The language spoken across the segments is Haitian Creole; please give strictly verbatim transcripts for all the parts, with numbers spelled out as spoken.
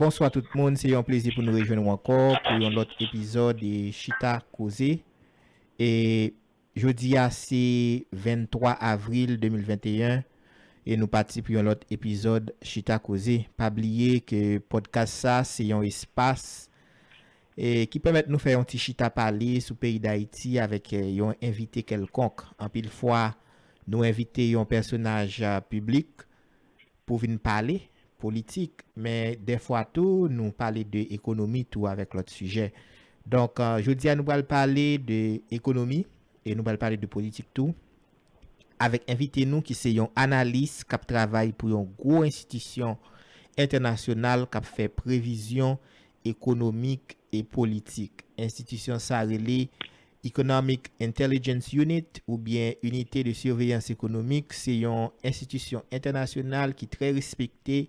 Bonswa tout moun, se yon plezi pou nou rejwenn ou ankò pou yon lòt epizòd de Chita Koze. E jodi a se venntwa avril de mil venteyen e nou pati pou yon lòt epizòd Chita Koze. Pa bliye ke pòdkas sa se yon espas e ki pèmèt nou fè yon ti chita pale sou peyi Dayiti avèk, eh, yon envite kèlkonk. Anpil fwa, nou envite yon pèsonaj, ah, piblik pou vin pale politik, men dèfwa tou, nou pale de ekonomi tou avèk lòt sijè. Donk, eh, jodi a nou pral pale de ekonomi e nou pral pale de politik tou avèk envite nou ki se yon analis k ap travay pou yon gwo enstitisyon entènasyonal k ap fè previzyon ekonomik e politik. Enstitisyon sa rele Economic Intelligence Unit oubyen Unité de Surveillance Économique. Se yon enstitisyon entènasyonal ki trè respekte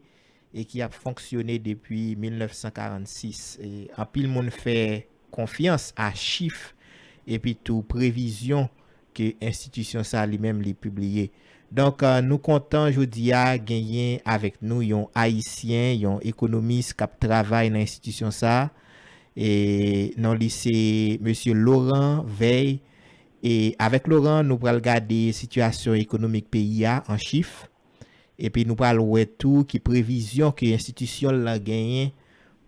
e ki ap fonksyone depi mil nèf san karannsis. E anpil moun fè konfyans a chif epi tou previzyon ke enstitisyon sa li menm li pibliye. Donk, eh, nou kontan jodi a genyen avèk nou yon Ayisyen, yon ekonomis k ap travay nan enstitisyon sa. E non li se Mesye Laurent Veil. E avèk Laurent, nou pral gade sitiyasyon ekonomik peyi a an chif. Epi nou pral wè tou ki previzyon ke enstitisyon l lan genyen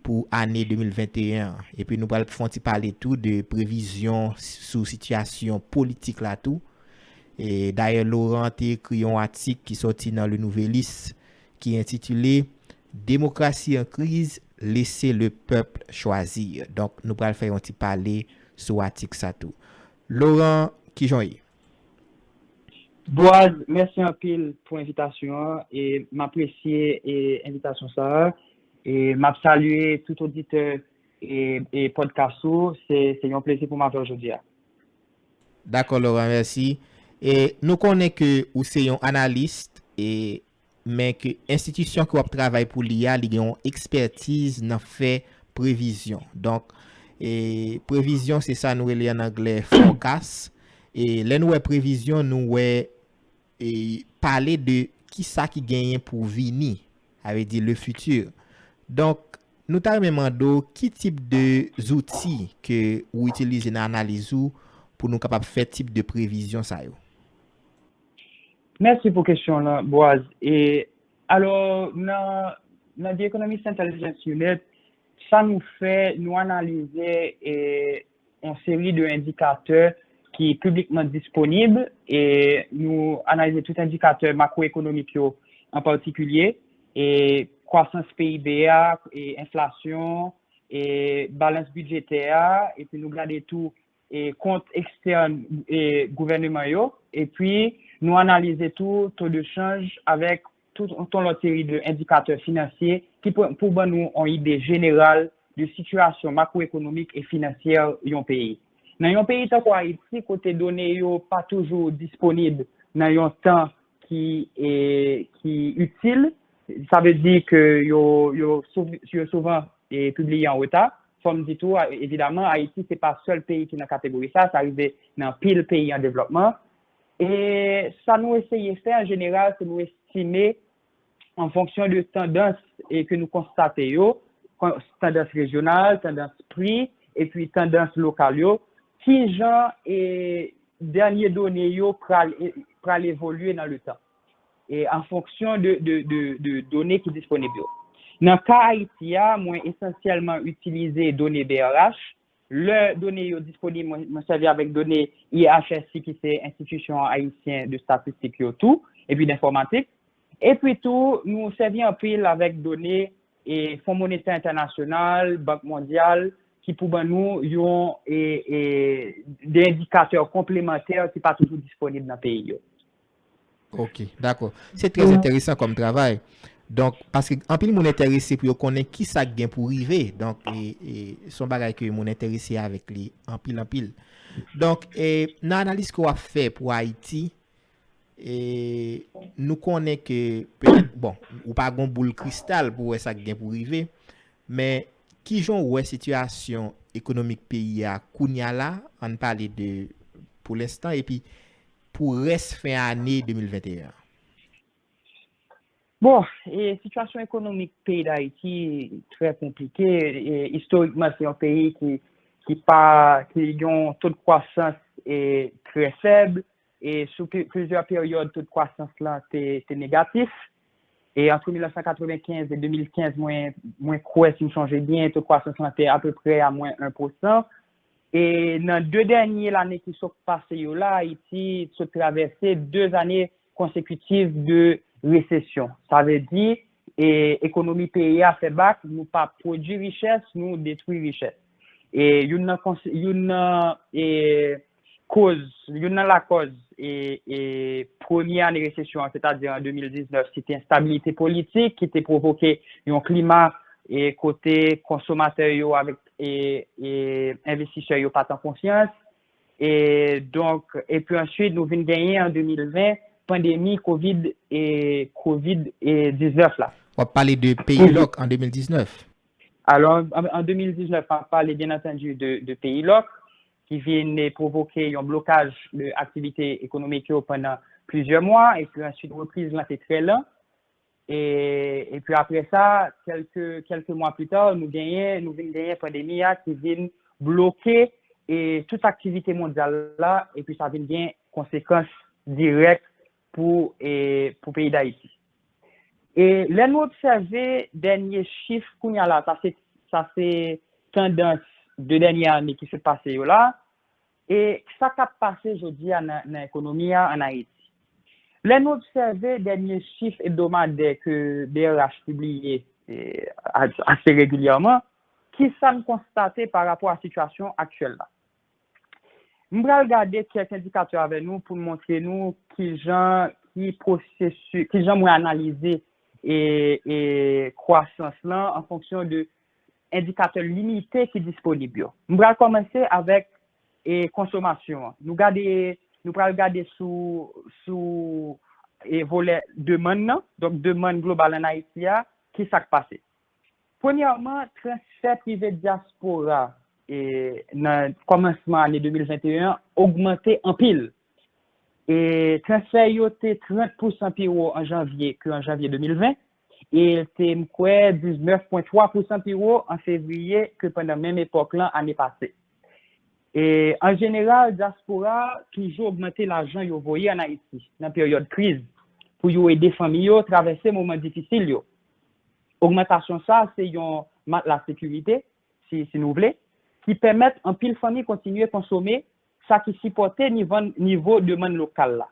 pou ane de mil venteyen an. Epi nou pral fè yon ti pale tou de previzyon sou sitiyasyon politik la tou. E dayè, Laurent te ekri yon atik ki sòti nan Le Nouvelliste ki entitile Démocratie en crise, laissez le peuple choisir. Donk, nou pral fè yon ti pale sou atik sa tou. Laurent, kijan w ye? Boaz, mèsi anpil pou envitasyon an e m apresye e envitasyon sa a e m ap salye tout oditè e e podcast ou, se se yon plezi pou m avè w jodi a. Dakò, Laurent, mèsi. E nou konnen ke ou se yon analis e men ke enstitisyon ke w ap travay pou li a, li gen yon ekspètiz nan fè previzyon. Donk, e, previzyon se sa nou rele an anglè forecast. E lè nou wè previzyon, nou wè e pale de kisa ki genyen pou vini, sa vle di le futur. Donk, nou ta renmen mande w ki tip de zouti ke ou itilize nan analiz ou pou nou kapab fè tip de previzyon sa yo. Mèsi pou kesyon w lan, Boaz. E alò, nan nan The Economist Intelligence Unit, sa nou fè, nou analize e yon seri de endikatè ki piblikman disponib e nou analize tout endikatè makwoekonomik yo an patikilye, e kwasans P I B a, e enflasyon, e balans bidjetè a, epi nou gade tou e kont ekstèn e gouvèneman yo, epi nou analize tou to de chanj avèk tout yon lòt seri de endikatè finansye ki pou, pou ban nou yon ide jeneral de sitiyasyon makwoekonomik e finansyè yon peyi. Nan yon peyi tankou Ayiti, kote done yo pa toujou disponib nan yon tan ki e, ki itil, sa vle di ke yo, yo, yo souvan e, pibliye an reta. Fò m di tou, evidaman, Ayiti se pa sèl peyi ki nan kategori sa, sa rive nan pil peyi an devlòpman. E sa nou eseye fè an jeneral, se nou estime an fonksyon de tandans e ke nou konstate yo, tandans rejyonal, tandans pri, epi tandans lokal yo, kijan e dènye done yo pral pral evolye nan le tan e an fonksyon de, de, de, de done ki disponib yo. Nan ka Ayiti a, mwen esansyèlman itilize done B R H. Lè done yo disponib, mwen, mwen sèvi avèk done I H S I ki se Enstitisyon Ayisyen de Statistik yo tou, epi d'Enfòmatik. Epi tou, nou sèvi anpil avèk done e Fon Monetè Entènasyonal, Bank Mondyal, ki pou ban nou yon e, e, de endikatè konplemantè ki pa toujou disponib nan peyi yo. Ok, dakò. Se trè enteresan kòm travay. Donk, paske anpil moun enterese pou yo konnen ki sa k gen pou rive. Donk, e, e, se yon bagay ke moun enterese avèk li anpil, anpil. Donk, e, nan analiz ke w ap fè pou Ayiti, e, nou konnen ke, petèt, bon, ou pa gon boul kristal pou wè sa k gen pou rive, men kijan w wè sitiyasyon ekonomik peyi a kounya la, ann pale de pou lenstan, epi pou rès fen ane de mil venteyen an? Bon, e sitiyasyon ekonomik peyi Dayiti trè konplike. E, istorikman, se yon peyi ki, ki pa, ki gen yon to de kwasans e, trè fèb. E sou pi- plizyè peryòd, to de kwasans lan te, te negatif. E ant mil nèf san katrevenkenz e de mil kenz, mwen, mwen kwè, si m sonje byen, to de kwasans lan te apeprè a mwens en pousan. E nan de dènye lane ki sot pase yo la, Ayiti sot travèse de ane konsekitif de resesyon. Sa vle di, e, ekonomi peyi a fè bak, nou pa pwodui richès, nou detwi richès. E youn nan, kons- youn nan e, koz, youn nan lakòz e, e, premye ane resesyon an, sètadi an de mil diznèf, se te enstabilite politik ki te pwovoke yon klima e, kote konsomatè yo avèk e, e, envestisè yo pa t an konfyans. E donk, epi answit, nou vin genyen an de mil ven pandemi kovid e, kovid e, diznèf la. W ap pale de peyi lòk an de mil diznèf. Alò, an, an de mil diznèf, m ap pale, byen antandi, de, de peyi lòk, ki vin e, pwovoke yon blokaj de aktivite ekonomik yo pandan plizyè mwa, epi answit, repriz lan te trè lan. E, epi apre sa, kèlke, kèlke mwa pli ta, nou genyen, nou vin genyen pandemi a ki vin bloke e, tout aktivite mondyal la, epi sa vin gen konsekans dirèk pou, e, pou peyi Dayiti. E lè nou obsève dènye chif kounye a la, sa se, sa se tandans de dènye ane ki sot pase yo la, e sa k ap pase jodi a nan, nan ekonomi a ann Ayiti. Lè nou obsève dènye chif ebdomadè ke B R H pibliye e, a- ase regilyèman, ki sa n konstate pa rapò a sitiyasyon aktyèl la? M pral gade kèk endikatè avè nou pou n montre nou kijan, ki pwosesis, kijan mwen analize e, e kwasans lan an fonksyon de endikatè limite ki disponib yo. M pral kòmanse avèk e, konsomasyon an. Nou gade, nou pral gade sou, sou e, volè demann nan, donk demann global ann Ayiti a, ki sa k pase. Premyèman, transfè prive dyaspora e, nan kòmansman ane de mil venteyen an ogmante anpil. E transfè yo te trant pousan pi wo an janvye ke an janvye de mil ven, e l te, m kwè, diznèf pwen twa pousan pi wo an fevriye ke pandan menm epòk lan ane pase. E an jeneral, dyaspora toujou ogmante lajan yo voye ann Ayiti nan peryòd kriz pou yo ede fanmi yo travèse moman difisil yo. Ogmantasyon sa a se yon matla sekirite, si, si nou vle, ki pèmèt anpil fanmi kontinye konsome, sa ki sipòte nivo, nivo demann lokal la.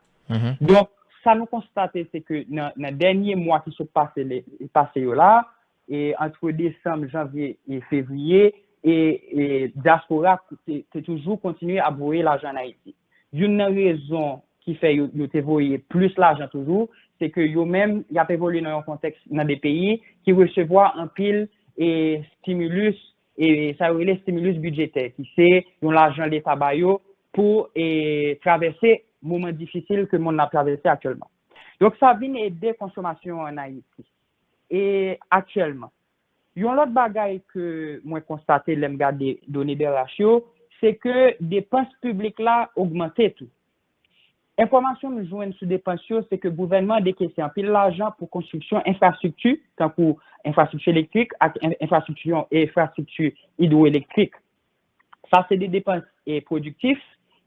Donk, sa nou konstate, se ke nan, nan dènye mwa ki sot pase, le- pase yo la, e, antre desanm, janvye e fevriye, e, e dyaspora te, te toujou kontinye ap voye lajan ann Ayiti. Youn nan rezon ki fè yo, yo te voye plis lajan toujou, se ke yo menm, y ap evolye nan yon kontèks, nan de peyi ki resevwa anpil e stimulus, e sa yo rele stimulus bidjetè, ki se yon lajan Leta ba yo pou e travèse moman difisil ke monn nan ap travèse aktyèlman. Donk, sa vin ede konsòmasyon an Ayiti. E aktyèlman, yon lòt bagay ke mwen konstate lè m gade done B R H yo, se ke depans piblik la ogmante tou. Enfòmasyon m jwenn sou depans yo, se ke gouvènman an dekese anpil lajan pou konstriksyon enfrastrikti, tankou enfrastrikti elektrik ak en- enfrastrikti, enfrastrikti idwoelektrik. Sa se de depans e, pwodiktif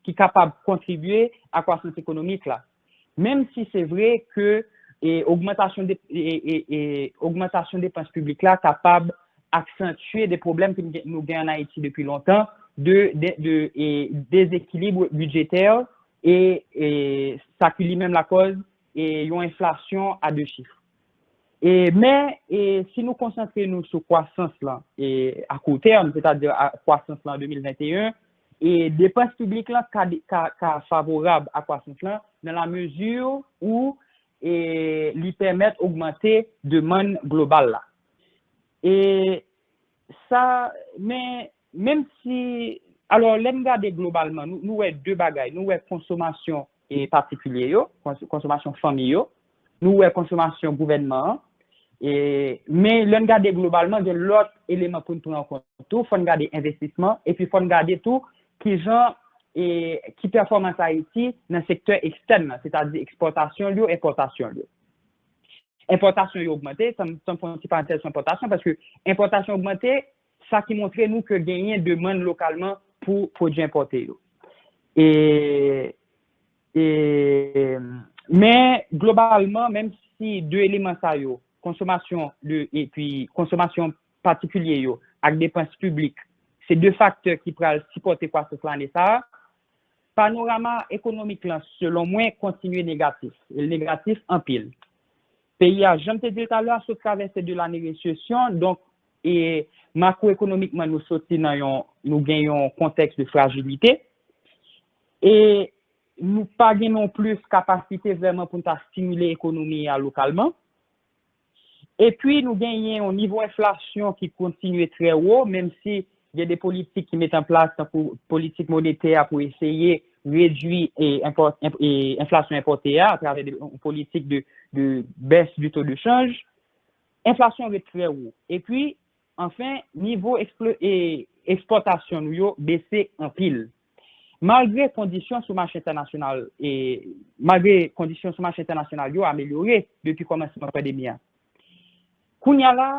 ki kapab kontribye a kwasans ekonomik la. Menm si se vre ke e, ogmantasyon de, e, e, e, ogmantasyon depans piblik la kapab aksantye de pwoblèm ke nou gen- nou gen ann Ayiti depi lontan, de, de, de e, dezekilib bidjetè e, e sa ki li menm lakòz e, yon enflasyon a de chif. E, men, e, si nou konsantre nou sou kwasans lan e, a kou tèm, sètadi a kwasans lan de mil venteyen, e depans piblik lan ka, de- ka, ka favorab a kwasans lan nan la mezi ou e, li pèmèt ogmante demann global la. E sa, men, menm si, alò, lè n gade globalman, nou, nou wè de bagay. Nou wè konsomasyon e, patikilye yo, kons- konsomasyon fanmi yo, nou wè konsomasyon gouvènman an. E, men lè n gade globalman, gen lòt eleman pou n pran an kont tou. Fò n gade envestisman, epi fò n gade tou kijan, e, ki pèfòmans Ayiti nan sektè ekstèn nan, sètadi ekspòtasyon l yo, enpòtasyon l yo. Enpòtasyon yo ogmante, sa m, sa m fè yon ti parantèz sou enpòtasyon, paske enpòtasyon ogmante, sa ki montre nou ke genyen demann lokalman pou pwodui enpòte yo. E, e, men globalman, menm si de eleman sa yo, konsomasyon de, epi konsomasyon patikilye yo ak depans piblik, se de faktè ki pral sipòte kwasans lane sa a, panorama ekonomik lan, selon mwen, kontinye negatif. E l negatif anpil. Peyi a, jan m te di l talè a, sot travèse de lane resesyon, donk, e makwoekonomikman, nou soti nan yon, nou gen yon kontèks de frajilite. E nou pa gen non plis kapasite vrèman pou n ta stimile ekonomi a lokalman. Epi, nou genyen yon nivo enflasyon ki kontinye trè wo, menm si gen de politik ki met an plas, tankou politik monetè a pou eseye redui e, enpò- enp- e enflasyon enpòte a atravè de, yon politik de, de baisse du taux de change. Enflasyon ret trè wo. Epi, anfen, nivo eksplo- e, ekspòtasyon nou yo bese anpil. Malgre kondisyon sou mache entènasyonal, e, malgre kondisyon sou mache entènasyonal yo amelyore depi kòmansman pandemi an. Kounye a la,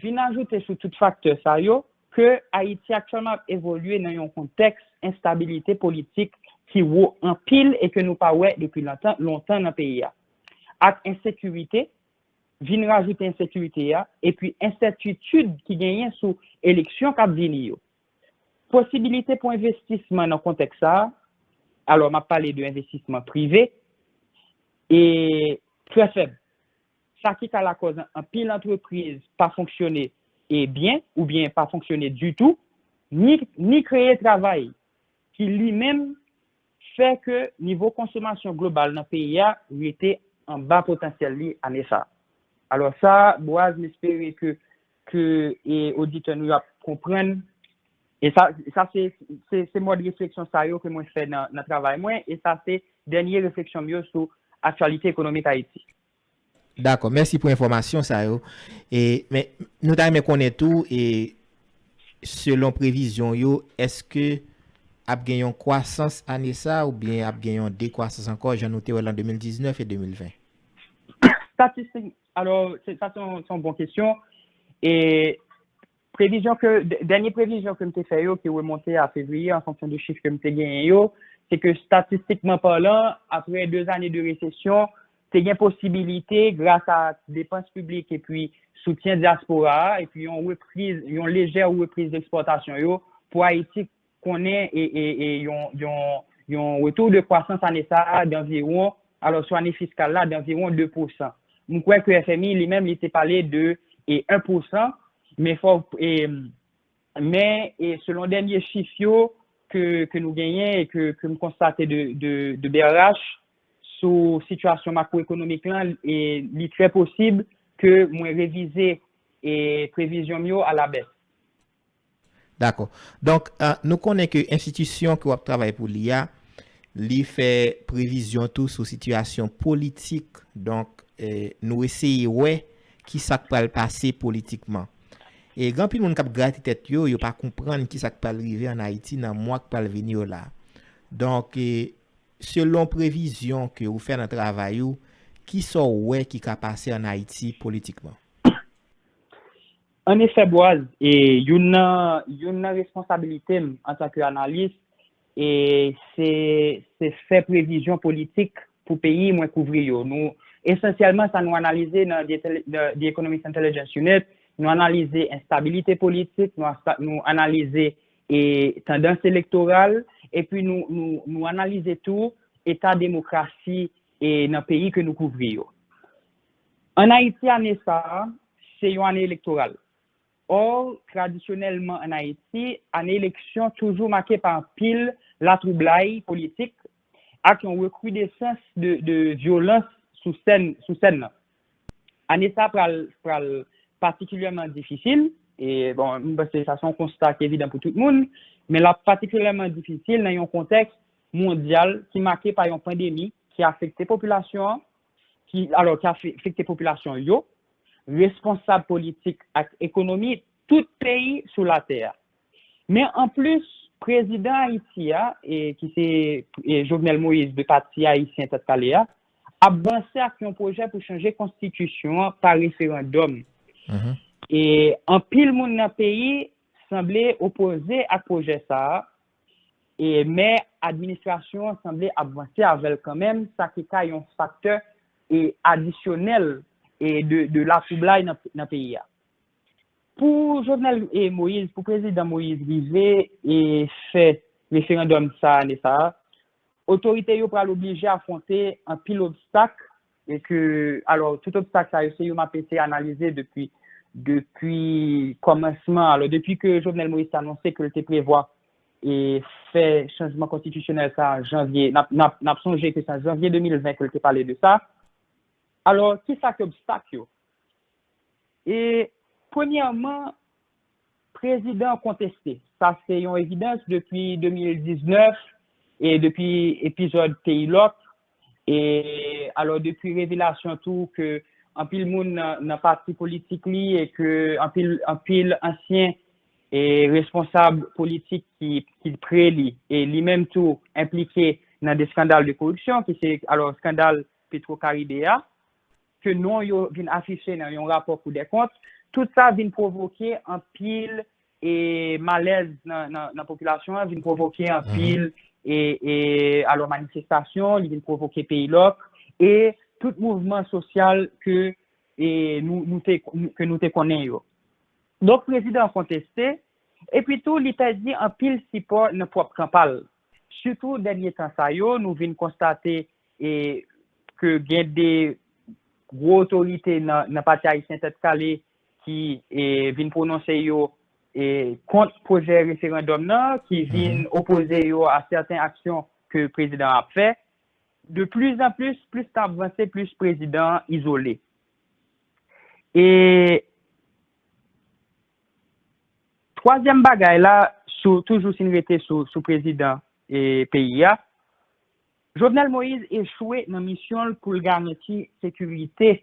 vin ajoute sou tout faktè sa yo ke Ayiti aktyèlman ap evolye nan yon kontèks enstabilite politik ki wo anpil e ke nou pa wè depi lontan, lontan nan peyi a. Ak ensekirite, vin rajoute ensekirite a, epi ensètitid ki genyen sou eleksyon k ap vini yo. Posibilite pou envestisman nan kontèks sa a, alò m ap pale de envestisman prive, e trè fèb. Sa ki ka lakòz anpil antrepriz pa fonksyone e byen oubyen pa fonksyone ditou, ni, ni kreye travay ki li menm fè ke nivo konsomasyon global nan peyi a rete anba potansyèl li ane sa a. Alò sa, Boaz, m espere ke, ke e, oditè nou yo ap konprann. E sa, sa se, se, se mòd refleksyon sa yo ke mwen fè nan, nan travay mwen, e sa se dènye refleksyon m yo sou aktyalite ekonomik Ayiti. Dakò, mèsi pou enfòmasyon sa yo. E, men, nou ta renmen konnen tou, e, selon previzyon yo, èske ap gen yon kwasans ane sa oubyen ap gen yon dekwasans ankò, jan nou te wè l an de mil diznèf e de mil ven? Statistik, alò, se, sa se yon, se yon bon kesyon. E previzyon ke, dè- dènye previzyon ke m te fè yo, ki remonte a fevriye, an fonksyon de chif ke m te genyen yo, se ke statistikman palan, apre de zane de resesyon, te gen posibilite, gras a depans piblik epi soutyen dyaspora a, epi yon repriz, yon lejè repriz de ekspòtasyon yo, pou Ayiti konnen e, e, e yon, yon, yon retou de kwasans ane sa a danviwon, alò sou ane fiskal la, danviwon de pousan. M kwè ke F M I li menm, li te pale de e, en pousan, men fò, e, men e, selon dènye chif yo ke, ke nou genyen e ke, ke m konstate de, de, de B R H sou sitiyasyon makwoekonomik lan, e, li trè posib ke mwen revize e, previzyon m yo a la bès. Dakò. Donk, eh, nou konnen ke enstitisyon ke w ap travay pou li a, li fè previzyon tou sou sitiyasyon politik. Donk, eh, nou eseye wè ki sa k pral pase politikman. E gen anpil moun k ap grate tèt yo, yo pa konprann ki sa k pral rive ann Ayiti nan mwa k pral vini yo la. Donk, eh, selon previzyon ke ou fè nan travay ou, ki sa w wè ki ka pase ann Ayiti politikman? An efè, Boaz, e youn nan, youn nan responsabilite m antanke analis, e se, se fè previzyon politik pou peyi mwen kouvri yo. Nou, esansyèlman, sa nou analize nan The, Intelli- The, The Economist Intelligence Unit, nou analize enstabilite politik, nou, ansta- nou analize e, tandans elektoral, epi nou, nou, nou analize tou eta demokrasi e, nan peyi ke nou kouvri yo. Ann Ayiti, ane sa a, se yon ane elektoral. Ò, tradisyonèlman ann Ayiti, ane eleksyon toujou make pa anpil latwoublay politik ak yon rekridesans de, de vyolans sou sèn, sou sèn nan. Ane sa a pral, pral patikilyèman difisil, e bon, m panse sa se yon konsta ki evidan pou tout moun, men l ap patikilyèman difisil nan yon kontèks mondyal ki make pa yon pandemi ki afekte popilasyon an, ki, alò, ki afekte popilasyon yo, responsab politik ak ekonomi tout peyi sou latè a. Men anplis, prezidan Ayiti a, e, ki se e, Jovenel Moïse de Pati Ayisyen Tèt Kale a, ap vanse ak yon pwojè pou chanje konstitisyon an pa referandòm. E anpil moun nan peyi sanble opoze ak pwojè sa a, e, men administrasyon an sanble ap vanse avè l kanmenm, sa ki ka yon faktè e adisyonèl e de, de latwoublay nan, nan peyi a. Pou Jovenel e Moïse, pou prezidan Moïse rive e fè referandòm sa ane sa a, otorite yo pral oblije afwonte anpil obstak e ke, alò, tout obstak sa yo, se yo m ap eseye analize depi, depi kòmansman. Alò, depi ke Jovenel Moïse te anonse ke l te prevwa e fè chanjman konstitisyonèl sa an janvye, n ap, n ap, n ap sonje ke se an janvye de mil ven ke l te pale de sa. Alò, ki sa ki obstak yo? E premyèman, prezidan an konteste. Sa se yon evidans depi de mil diznèf e depi epizòd Peyi Lòk. E alò, depi revelasyon tou ke anpil moun nan, nan pati politik li e ke anpil, anpil ansyen e responsab politik ki, ki pre li e li menm tou enplike nan de eskandal de koripsyon, ki se, alò, eskandal Petro Caribe a, ke non yo vin afiche nan yon rapò Kou dè Kont, tout sa vin pwovoke anpil e malèz nan, nan, nan popilasyon an, vin pwovoke anpil e, e alò, manifestasyon, li vin pwovoke Peyi Lòk e tout mouvman sosyal ke e nou, nou te, ke nou te konnen yo. Donk, prezidan an konteste, epi tou, li pèdi anpil sipò nan pwòp kan pa l. Sitou dènye tan sa yo, nou vin konstate e, ke gen de gwo otorite nan, nan Pati Ayisyen Tèt Kale ki e, vin pwononse yo e, kont pwojè referandòm nan, ki vin opoze yo a sèten aksyon ke prezidan an ap fè. De plus en plus, plis tan ap vanse, plis prezidan an izole. E twazyèm bagay la, sou, toujou si n rete sou, sou prezidan e peyi a, Jovenel Moïse echwe nan misyon l pou l garanti sekirite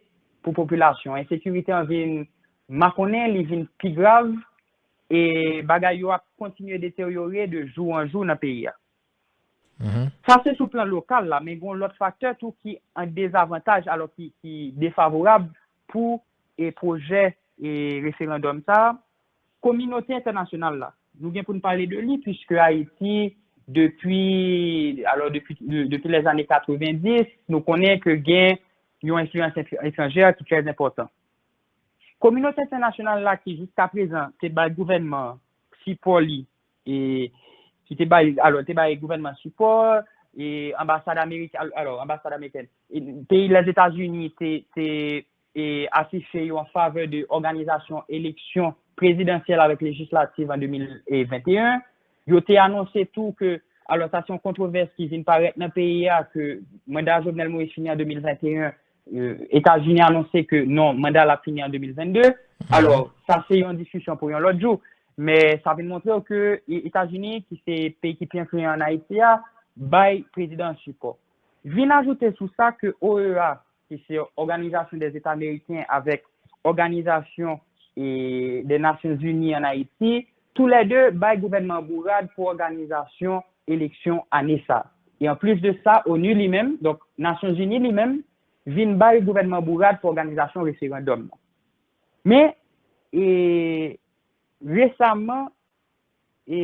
pou popilasyon. Ensekirite an vin makonnen, li vin pi grav, e bagay yo ap kontinye deteryore de jou an jou nan peyi a. Sa se sou plan lokal la, men gen yon lòt faktè tou ki an dezavantaj, alò ki, ki defavorab pou e pwojè e referandòm sa a, kominote entènasyonal la. Nou gen pou n pale de li, piske Ayiti, depi, alò, depi, de, depi lèzane katrevenndis, nou konnen ke gen yon enfliyans etranjè ki trè enpòtan. Kominote entènasyonal la ki jiskaprezan te bay gouvènman sipò li, e ki te bay, alò, te bay gouvènman sipò, e anbasad ameriken, alò, anbasad amerikèn, e peyi Lèzetazini te, te e afiche yo an favè de òganizasyon eleksyon prezidansyèl avèk lejislatif an de mil venteyen. Yo te anonse tou ke, alò, sa se yon kontwovès ki vin parèt nan peyi a, ke manda Jovenel Moïse fini an de mil venteyen, e, Etazini anonse ke non, manda l ap fini an de mil vennde. Alò, sa se yon diskisyon pou yon lòt jou, men sa vin montre w ke e, Etazini, ki se peyi ki pi enfliyan an Ayiti a, bay prezidan an sipò. Vin ajoute sou sa ke O E A, ki se Òganizasyon dè Zeta Ameriken avèk Òganizasyon e, dè Nasyonzini an Ayiti, toulède bay gouvènman an bourad pou òganizasyon eleksyon ane sa. E anplis de sa, onu li menm, donk Nasyonzini li menm, vin bay gouvènman an bourad pou òganizasyon referandòm nan. Men, e, resaman, e,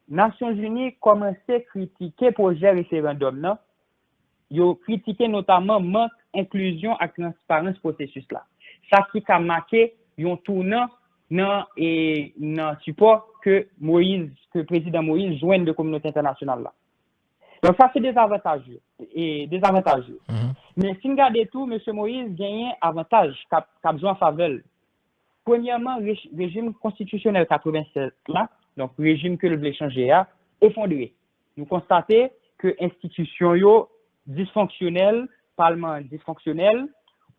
Nasyonzini kòmanse kritike pwojè referandòm nan. Yo kritike notaman mank enklizyon ak transparans pwosesis la. Sa ki ka make yon tounan nan, e, nan sipò ke Moïse, ke prezidan Moïse jwenn de kominote entènasyonal la. Donk, sa se dezavantaj yo. E, dezavantaj yo. Men si n gade tou, mesye Moïse genyen avantaj k ap, k ap jwe an favè l. Premyèman, rej-, rejim konstitisyonèl katrevennsèt la, donk rejim ke l vle chanje a, efondre. Nou konstate ke enstitisyon yo disfonksyonèl, palman an disfonksyonèl,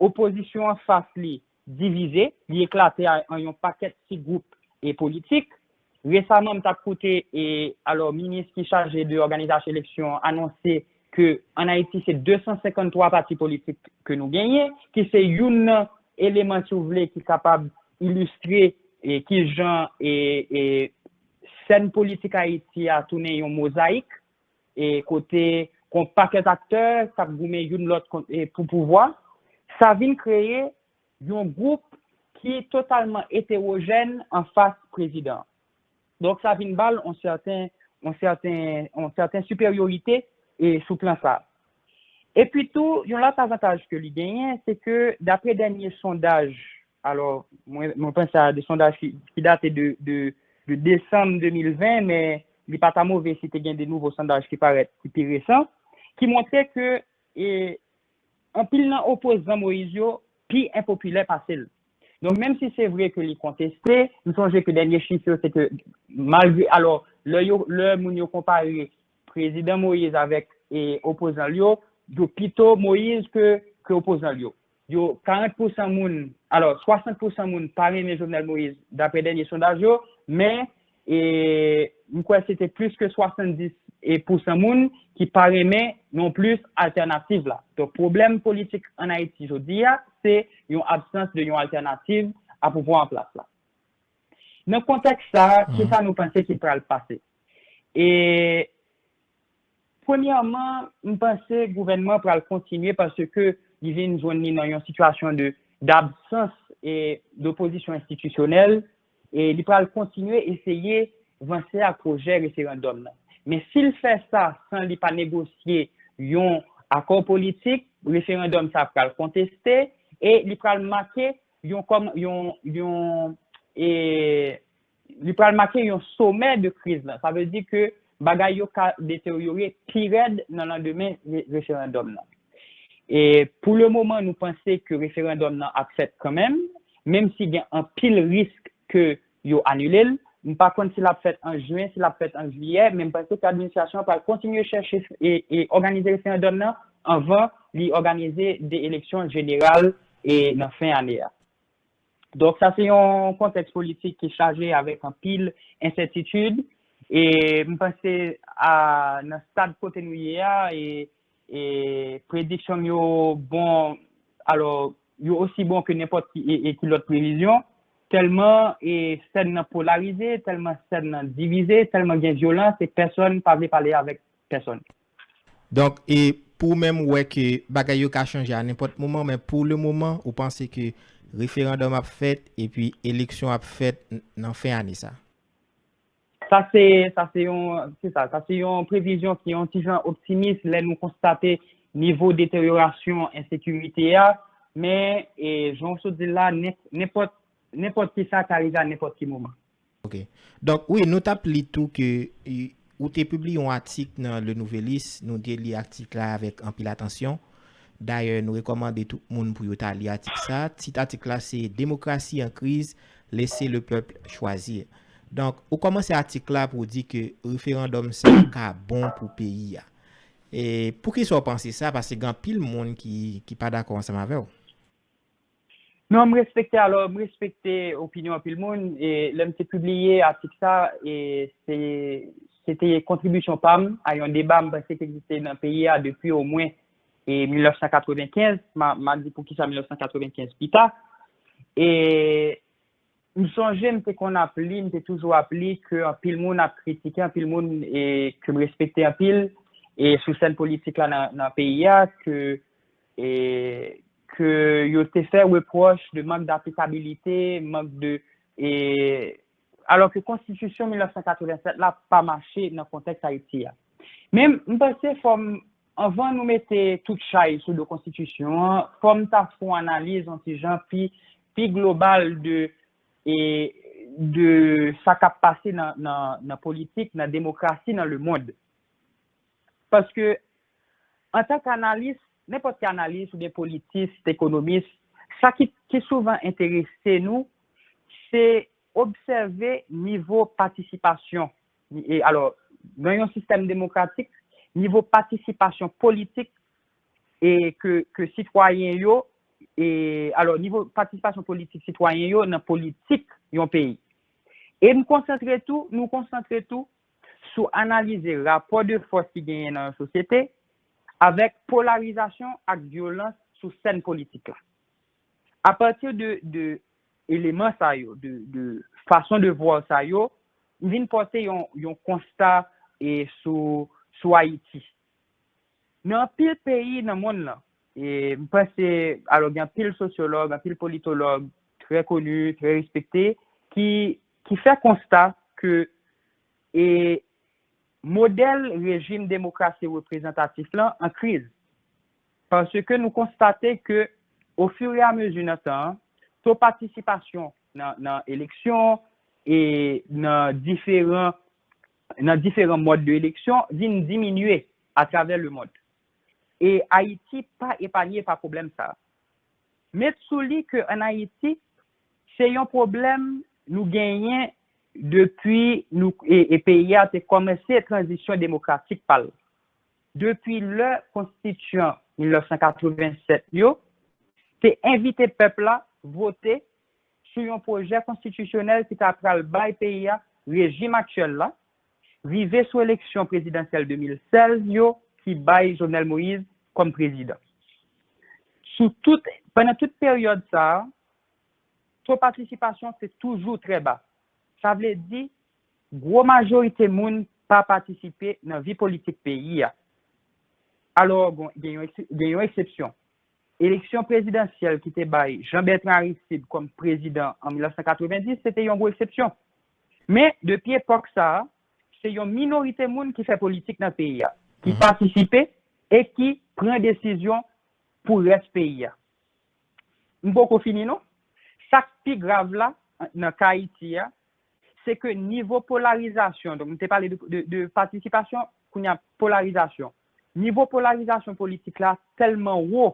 opozisyon an fas li divize, li eklate a, an yon pakèt ti gwoup e politik. Resaman, m t ap koute, e, alò, minis ki chaje de òganizasyon eleksyon an anonse ke ann Ayiti se de san senkanntwa pati politik ke nou genyen, ki se youn nan eleman, si w vle, ki kapab ilistre, e, kijan, e, e, sèn politik Ayiti a tounen yon mozayik, e, kote Gon pakèt aktè k ap goumen youn lòt kont, e, pou pouvwa. Sa vin kreye yon gwoup ki totalman eterojèn anfas prezidan an. Donk, sa vin ba l yon sèten, yon sèten, yon sèten siperyorite, e, sou plan sa. Epi tou, yon lòt avantaj ke li genyen, se ke daprè dènye sondaj, alò, mwen, mwen panse a de sondaj ki, ki date de, de, de desanm de mil ven, men li pa ta move si te gen de nouvo sondaj ki parèt, ki pi resan, ki montre ke, e, anpil nan opozan Moyiz yo pi enpopilè pase l. Donk, menm si se vre ke li konteste, m sonje ke dènye chif yo, se ke malgre, alò, lè yo, lè moun yo konpare prezidan Moyiz avèk, e, opozan l yo, yo pito Moyiz ke, ke opozan l yo. Yo, karant pousan moun, alò, swasant pousan moun pa renmen Jovenel Moïse, daprè dènye sondaj yo, men, e, m kwè se te plis ke swasanndis pousan moun ki pa renmen non plis altènativ la. Donk, pwoblèm politik ann Ayiti jodi a, se yon absans de yon altènativ a pouvwa an plas la. Nan kontèks sa a, kisa nou panse ki pral pase? E, premyèman, m panse gouvènman pral kontinye paske li vin jwenn li nan yon sitiyasyon de, dabsans e dopozisyon enstitisyonèl, e li pral kontinye eseye vanse ak pwojè referandòm nan. Men si l fè sa san li pa negosye yon akò politik, referandòm sa pral konteste e li pral make yon, kòm, yon, yon, e, li pral make yon somè de kriz lan. Sa vle di ke bagay yo ka deteryore pi rèd nan landemen re-, referandòm nan. E pou le moman, nou panse ke referandòm nan ap fèt kanmenm, menm si gen anpil risk ke yo anile l. M pa konn si l ap fèt an jen, si l ap fèt an jiyè, men m panse ke administrasyon an pral kontinye chèche e, e òganize referandòm nan anvan li òganize de eleksyon jeneral e nan fen ane a. Donk, sa se yon kontèks politik ki chaje avèk anpil ensètitid. E m panse a, nan stad kote nou ye a, e, e prediksyon m yo bon, alò, yo osi bon ke nenpòt ki, e, e ki lòt previzyon. Tèlman, e, sèn nan polarize, tèlman sèn nan divize, tèlman gen vyolans, e pèsonn pa vle pale avèk pèsonn. Donk, e pou w menm, ou wè ke bagay yo ka chanje a nenpòt moman, men pou le moman, ou panse ke referandòm ap fèt epi eleksyon ap fèt n-, nan fen ane sa? Sa se, sa se yon, se sa, sa se yon previzyon ki yon ti jan optimis lè nou konstate nivo deteryorasyon ensekirite a, men, e, jan w sot di l la, nen-, nenpòt, nenpòt kisa ka rive a nenpòt ki moman. Ok. Donk, wi, nou t ap li tou ke, e, ou te pibliye yon atik nan Le Nouvelliste, nou te li atik la avèk anpil atansyon. Dayè, nou rekòmande tout moun pou yo ta li atik sa. Tit atik la se Démocratie en crise, laissez le peuple choisir. Donk, ou kòmanse atik la pou w di ke referandòm sa ka bon pou peyi a. E poukisa w panse sa? Paske gen anpil moun ki, ki pa dakò ansanm avè w. Non, m respekte, alò, m respekte opinyon anpil moun. E lè m te pibliye atik sa, e se, se te kontribisyon pa m a yon deba m panse ki egziste nan peyi a depi omwen, e, mil nèf san katrevenkenz. M a, m a di poukisa mil nèf san katrevenkenz pita. E m sonje m te konn ap li, m te toujou ap li ke anpil moun ap kritike, anpil moun, e, ke m respekte anpil, e, sou sèn politik la nan, nan peyi a, ke, e, ke yo te fè repwòch de mank daplikabilite, mank de, e, alò ke konstitisyon mil nèf san katrevennsèt la pa mache nan kontèks Ayiti a. Men m panse fò m, anvan nou mete tout chay sou do konstitisyon an, fò m ta fè yon analiz yon ti jan pi, pi global de, e, de sa k ap pase nan, nan, nan politik, nan demokrasi, nan lemonn. Paske, antanke analis, nenpòt ki analis oubyen politis, ekonomis, sa ki, ki souvan enterese nou, se obsève nivo patisipasyon. E, alò, nan yon sistèm demokratik, nivo patisipasyon politik e ke, ke sitwayen yo, e, alò, nivo patisipasyon politik sitwayen yo nan politik yon peyi. E m konsantre tou, nou konsantre tou sou analize rapò de fòs ki genyen nan yon sosyete avèk polarizasyon ak vyolans sou sèn politik la. Apati de, de eleman sa yo, de, de fason de voir sa yo, m vin pòte yon, yon konsta, e, sou, sou Ayiti. Nan anpil peyi nan monn lan, e m panse, alò, gen anpil sosyològ, anpil politològ trè koni, trè respekte, ki, ki fè konsta ke e modèl rejim demokrasi reprezantatif lan an kriz. Paske nou konstate ke, ofiramezi nan tan an, to patisipasyon nan, nan eleksyon e nan diferan, nan diferan mòd de eleksyon vin diminye atravè lemond. E Ayiti pa epanye pa pwoblèm sa a. Met sou li ke ann Ayiti, se yon pwoblèm nou genyen depi nou, e, e peyi a te kòmanse tranzisyon demokratik pa l. Depi lè konstityan mil nèf san katrevennsèt yo te envite pèp la vote sou yon pwojè konstitisyonèl ki ta pral bay peyi a rejim aktyèl la, rive sou eleksyon prezidansyèl de mil sèz yo ki bay Jovenel Moïse kòm prezidan. Sou tout, pandan tout peryòd sa a, to patisipasyon te toujou trè ba. Sa vle di, gwo majorite moun pa patisipe nan vi politik peyi a. Alò, gen yon, gen yon eksepsyon. Eleksyon prezidansyèl ki te bay Jean Bertrand Aristide kòm prezidan an mil nèf san katrevenndis, se te yon gwo eksepsyon. Men, depi epòk sa a, se yon minorite moun ki fè politik nan peyi a, ki patisipe e ki pran desizyon pou rès peyi a. M poko fini non. Sa k pi grav la, nan ka Ayiti a, se ke nivo polarizasyon, donk m te pale de, de, de patisipasyon, kounye a polarizasyon. Nivo polarizasyon politik la tèlman wo,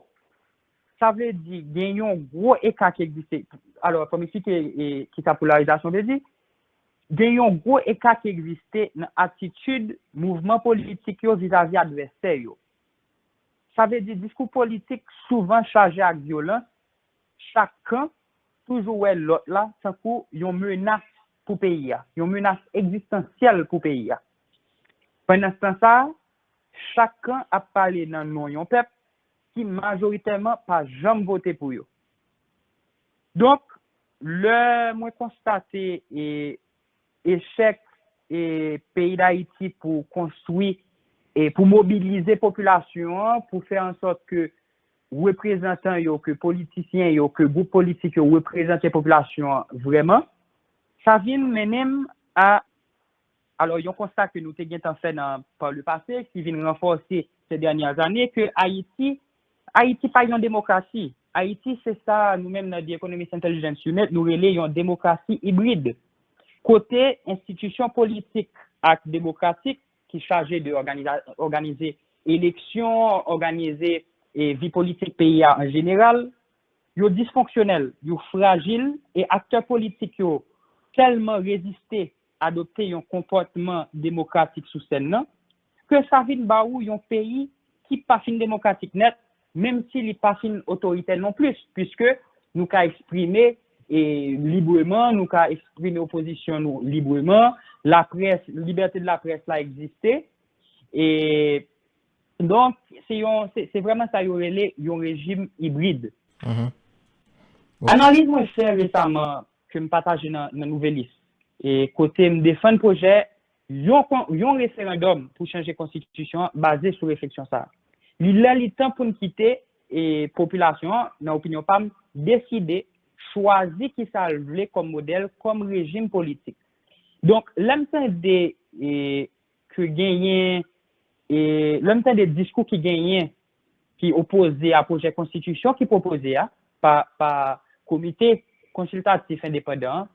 sa vle di gen yon gwo eka ki egziste. Alò, fò m eksplike, e, kisa polarizasyon vle di. Gen yon gwo eka ki egziste nan atitid mouvman politik yo vizavi advèsè yo. Sa vle di diskou politik souvan chaje ak vyolans, chak kan toujou wè lòt la tankou yon menas pou peyi a, yon menas egzistansyèl pou peyi a. Pandan tan sa a, chak kan ap pale nan non yon pèp ki majoritèman pa janm vote pou yo. Donk, lè mwen konstate, e, echèk, e, peyi Dayiti pou konstwi e pou mobilize popilasyon an, pou fè an sòt ke reprezantan yo, ke politisyen yo, ke gwoup politik yo reprezante popilasyon an vrèman, sa vin mennen m a, alò, yon konsta ke nou te gentan fè nan, par le passé, ki vin ranfòse ces dernières années, ke Ayiti, Ayiti pa yon demokrasi. Ayiti, se sa nou menm nan The Economist Intelligence Unit, nou rele yon demokrasi ibrid, kote enstitisyon politik ak demokratik ki chaje de òganiza-, òganize eleksyon, òganize, e, vi politik peyi a an jeneral, yo disfonksyonèl, yo frajil, e aktè politik yo tèlman reziste, adopte yon konpòtman demokratik sou sèn nan, ke sa vin ba ou yon peyi ki pa fin demokratik nèt, menm si li pa fin otoritè non plis, piske nou ka eksprime, e, libreman, nou ka eksprime opozisyon nou libreman, laprès, libète de laprès la egziste, e donk, se yon, se, se vrèman sa yo rele yon rejim ibrid. Mhm. Analiz mwen fè resaman ke m pataje nan, nan Nouvelliste, e kote m defann pwojè yon, yon referandòm pou chanje konstitisyon an baze sou refleksyon sa a. Li lè li tan pou n kite, e, popilasyon an, nan opinyon pa m, deside, chwazi kisa l vle kòm modèl, kòm rejim politik. Donk, lè m tande, e, ke genyen, e, lè m tande diskou ki genyen, ki opoze a pwojè konstitisyon ki pwopoze a pa, pa komite konsiltatif endepandan an,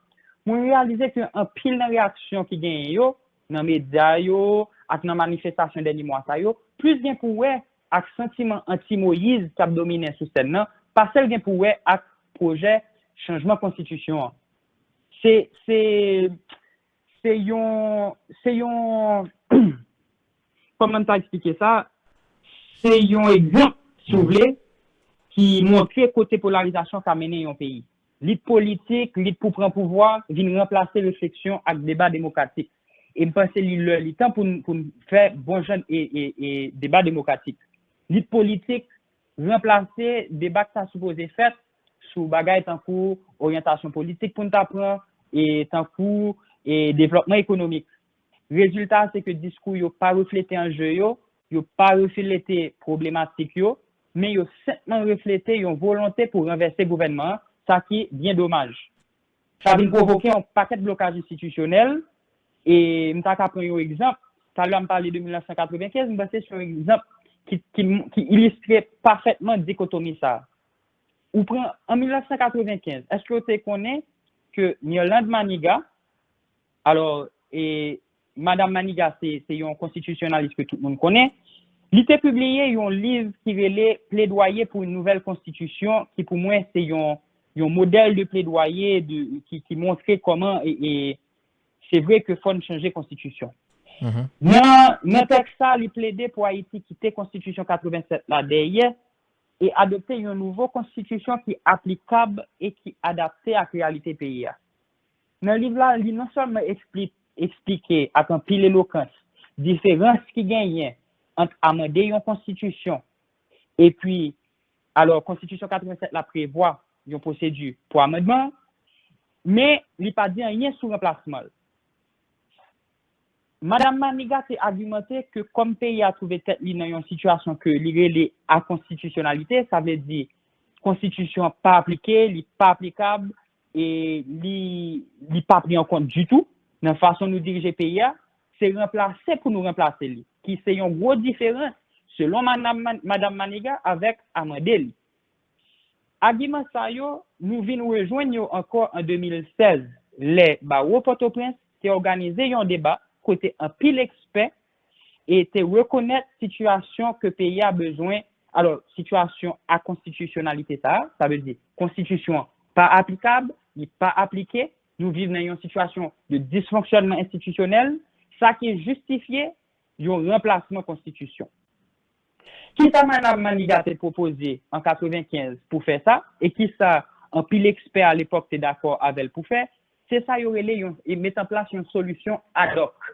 mwen reyalize ke anpil nan reyaksyon ki genyen yo, nan medya yo, ak nan manifestasyon dènye mwa sa yo, plis gen pou wè ak santiman anti-Moyiz k ap dominen sou sèn nan, pase l gen pou wè ak pwojè chanjman konstitisyon an. Se, se, se yon, se yon, kòman m ta eksplike sa? Se yon egzanp, si w vle, ki montre kote polarizasyon ka mennen yon peyi. Lit politik, lit pou pran pouvwa, vin ranplase refleksyon ak deba demokratik. E m panse li lè, li tan pou n, pou n fè bon jan e, e, e deba demokratik. Lit politik ranplase deba k ta sipoze fèt sou bagay tankou oryantasyon politik pou n ta pran, e tankou, e devlòpman ekonomik. Rezilta a se ke diskou yo pa reflete anje yo, yo pa reflete pwoblematik yo, men yo senpman reflete yon volonte pou ranvèse gouvènman an, sa ki byen domaj. Sa vin pwovoke yon pakèt blokaj enstitisyonèl, e m ta ka pran yon egzanp. Talè a m pale de mil nèf san katrevenkenz, m panse se yon egzanp ki, ki, ki ilistre pafètman dikotomi sa a. Ou pran an mil nèf san katrevenkenz, èske w te konnen ke Mirlande Manigat, alò, e, Madanm Manigat se, se yon konstitisyonalis ke tout moun konnen, li te pibliye yon liv ki rele Plaidoyer pour une nouvelle constitution, ki pou mwen se yon, yon modèl de plaidoyer de, ki, ki montre kòman, e, e, se vre ke fò n chanje konstitisyon. Nan, nan tèks sa, li plede pou Ayiti kite konstitisyon katrevennsèt la dèyè e adopte yon nouvo konstitisyon ki aplikab e ki adapte ak reyalite peyi a. Nan liv la, li non sèlman ekspli-, eksplike ak anpil elokans diferans ki genyen ant amande yon konstitisyon epi, alò, konstitisyon katrevennsèt la prevwa yon pwosedi pou amandman, men li pa di anyen sou ranplasman l. Madanm Manigat te agimante ke kòm peyi a twouve tèt li nan yon sitiyasyon ke li rele akonstitisyonalite, sa vle di konstitisyon an pa aplike, li pa aplikab, e li, li pa pri an kont ditou nan fason nou dirije peyi a, se ranplase pou nou ranplase li, ki se yon gwo diferans selon Madanm Man-, Madanm Manigat avèk amande li. Agiman sa yo, nou vin rejwenn yo ankò an de mil sèz, lè Bawo Pòtoprens te òganize yon deba kote anpil ekspè e te rekonèt sitiyasyon ke peyi a bezwen, alò, sitiyasyon akonstitisyonalite sa a, sa vle di konstitisyon an pa aplikab, li pa aplike, nou viv nan yon sitiyasyon de disfonksyònman enstitisyonèl, sa ki jistifye yon ranplasman konstitisyon. Kisa Madanm Manigat te pwopoze an katrevenkenz pou fè sa, e kisa anpil ekspè alepòk te dakò avè l pou fè, se sa yo rele yon, e met an plas yon solisyon ad hoc.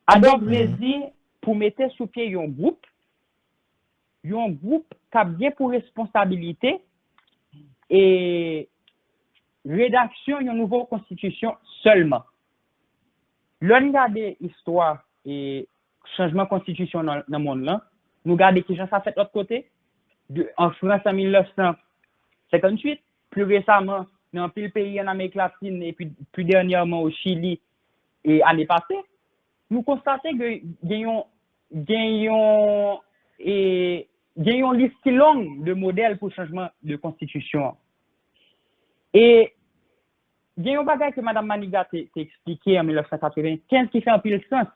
Ad hoc vle di pou mete sou pye yon gwoup, yon gwoup k ap gen pou responsabilite e redaksyon yon nouvo konstitisyon sèlman. Lè n gade istwa e chanjman konstitisyon nan, nan monn lan, nou gade kijan sa fèt lòt kote, de, an Frans an mil nèf san senkantuit, pli resaman nan anpil peyi an Amerik Latin, epi pli dènyèman o Chili, e ane pase, nou konstate ke gen yon, gen yon, e, gen yon lis ki long de modèl pou chanjman de konstitisyon an. E gen yon bagay ke Madanm Manigat te, te eksplike an mil nèf san katrevenkenz ki fè anpil sans.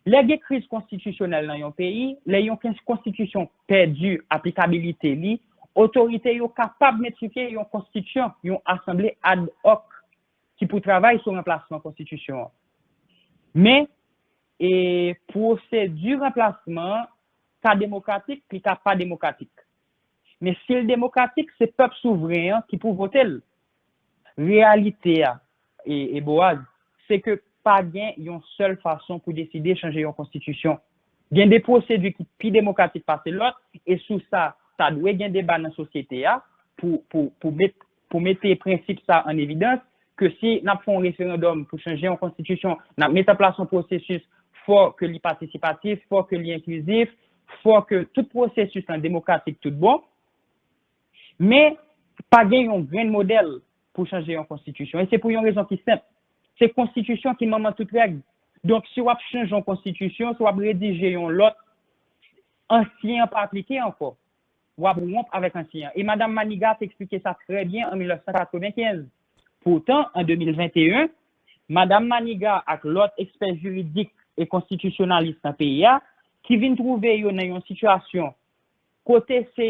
Lè gen kriz konstitisyonèl nan yon peyi, lè yon kens-, konstitisyon pèdi aplikabilite li, otorite yo kapab met sou pye yon konstitisyon, yon asanble ad hoc ki pou travay sou ranplasman konstitisyon an. Men, e, pwosedi ranplasman an ka demokratik, li ka pa demokratik. Men si l demokratik, se pèp souvren an ki pou vote l. Reyalite a, e, e Boaz, se ke pa gen yon sèl fason pou deside chanje yon konstitisyon. Gen de pwosedi ki pi demokratik pase lòt, e sou sa, ta dwe gen deba nan sosyete a pou, pou, pou met, pou mete prensip sa an evidans, ke si n ap fè yon referandòm pou chanje yon konstitisyon, n ap met an plas yon pwosesis, fò ke li patisipatif, fò ke li enklizif, fò ke tout pwosesis lan demokratik tout bon. Men, pa gen yon grenn modèl pou chanje yon konstitisyon. E se pou yon rezon ki senp. Se konstitisyon ki manman tout règ. Donk, si w ap chanje yon konstitisyon, si w ap redije yon lòt, ansyen an pa aplike ankò. W ap wonp avèk ansyen an. E Madanm Manigat te eksplike sa trè byen an mil nèf san katrevenkenz. Poutan, an de mil venteyen, Madanm Manigat ak lòt ekspè jiridik e konstitisyonalis nan peyi a, ki vin twouve yo nan yon sitiyasyon kote se